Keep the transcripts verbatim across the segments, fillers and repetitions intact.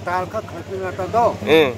Tal kha khaipina ta do. Eh.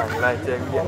Ang lai cheng dia.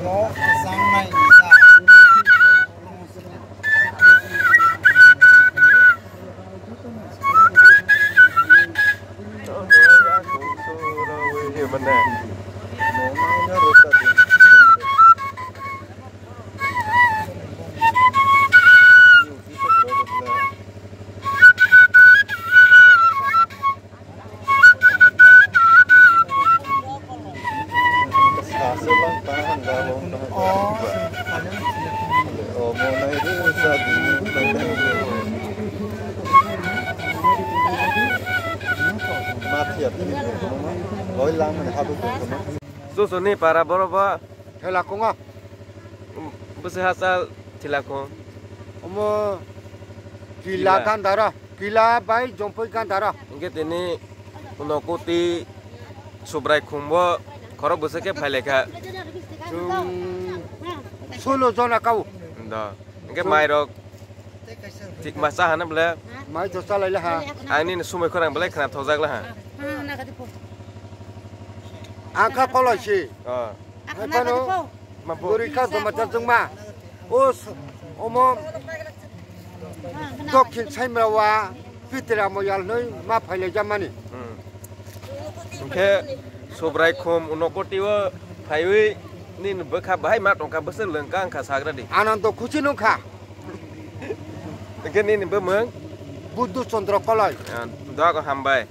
Susuni para boro ba. Thela kongo. Bwswk hachal thela kong. Omo kila gandaro. Kila bai jompoi gandaro. Hingke tini Unokoti Subrai khumbo khorok bwswk khe phailaikha. Chwng solo jona kau. Do. Hingke mairok thik ma cha hana bwle. Mai do chalai laha. Ang nini sumai khorang bwle khna thojak laha. Ang kha koloi si. Oh. Hai phano bwrwi kha joma cha jwngma. O s-, omo Dokhin Saimrawa Pitira Moyal noi ma phailai jamani. Hmm. Hingke Subrai khum Unokoti o phaiwi nini bwkha bahai ma tongkha bwswk lwngkha wngkha sagra di. Anando khuchi nungkha. Hingke nini bumung? Buddhu Chandra Koloi. Ah, doago hambai.